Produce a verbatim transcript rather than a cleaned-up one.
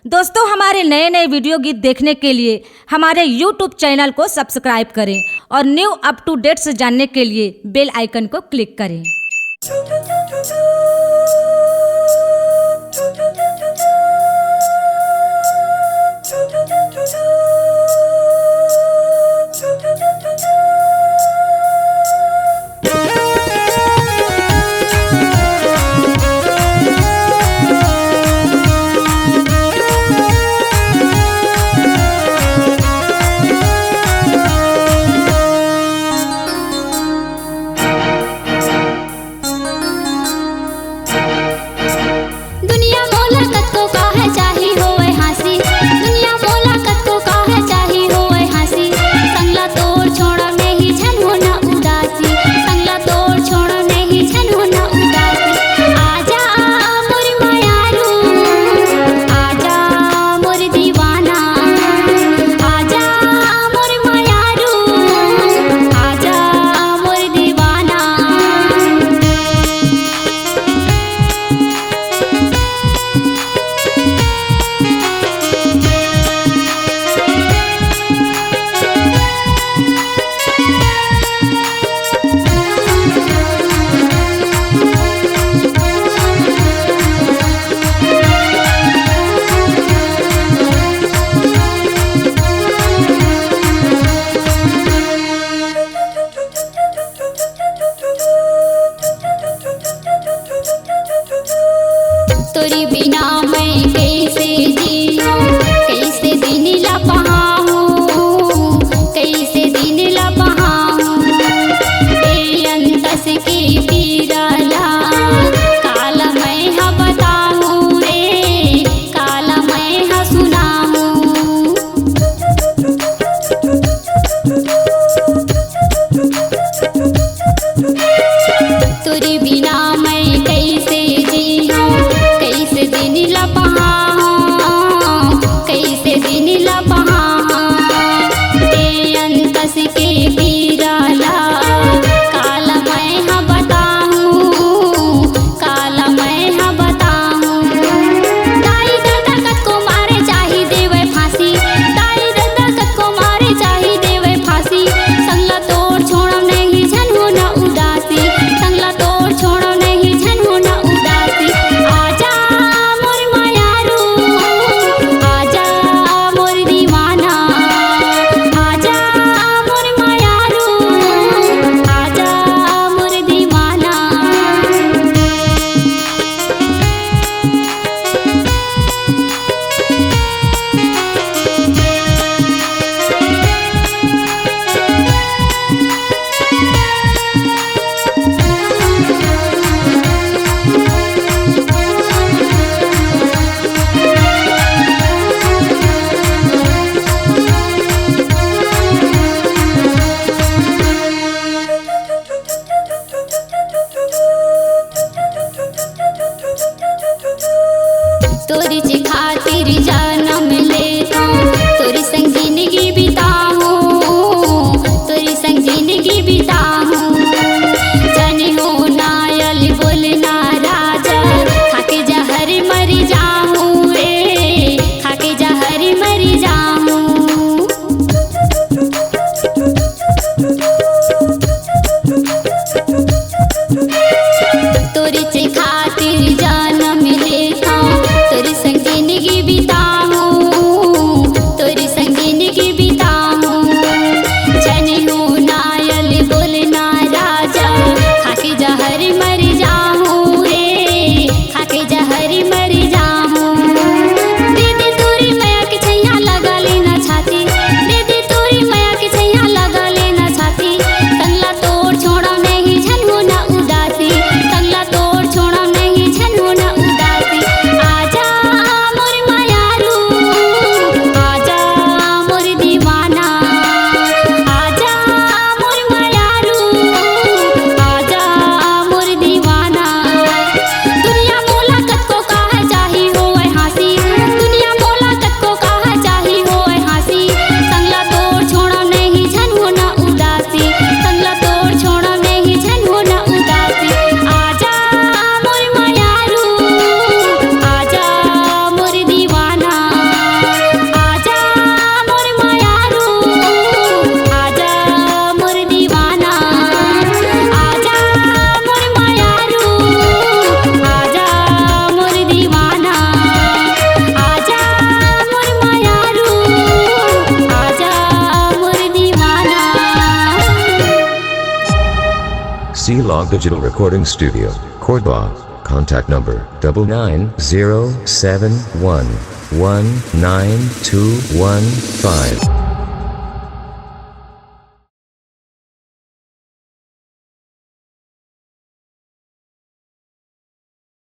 दोस्तों, हमारे नए नए वीडियो गीत देखने के लिए हमारे YouTube चैनल को सब्सक्राइब करें और न्यू अप टू डेट्स जानने के लिए बेल आइकन को क्लिक करें। दुनिया मोला कतको काहे चाही होवय हाँसी, दुनिया मोला कतको काहे चाही होवय हाँसी। संगला तोर छोड़ में ही झन हो ना उदासी, संगला तोर छोड़ में ही झन हो ना उदासी। आजा मोर मयारू, आजा मोर दीवाना, आजा मोर मयारू, आजा मोर दीवाना। तोरी बिना मैं कैसे जीऊँ, कैसे दिन ला पहाऊँ, कैसे दिन ला पहाऊँ। ए अंतस के पीरा ला काला मैं ह बताऊँ रे, काला मैं ह सुनाऊँ। तोरी बिना मैं कैसे जीऊँ, कैसे दिन ला पहाऊँ, कैसे दिन ला पहाऊँ। ए अंतस के पीरा ला काला मैं ह बताऊँ, काला मैं ह बताऊँ। दाई ददा कतको मारे चाही देवय फांसी, दाई ददा कतको मारे चाही देवय फांसी। संगला तोर छोड़ो नहीं झन हो ना उदासी, संगला तोर छोड़ो नहीं झन हो ना उदासी। आजा मोर मयारू, आजा मोर दीवाना, आजा मोर मयारू, आजा मोर दीवाना। तोरी ची खातिर जनम लेथों, तोरी संग जिनगी बिताहूँ, तोरी संग जिनगी बिताहूँ। जनी हो नायल बोलना राजा, खाके जहर मरी जाहूँ रे, खाके जहर मरी जाहूँ। तोरी चे खातिर जनम लेथों, तोरी संग जिनगी बिताहूँ, Elog Digital Recording Studio, Cordoba. Contact number double nine zero seven one one nine two one five.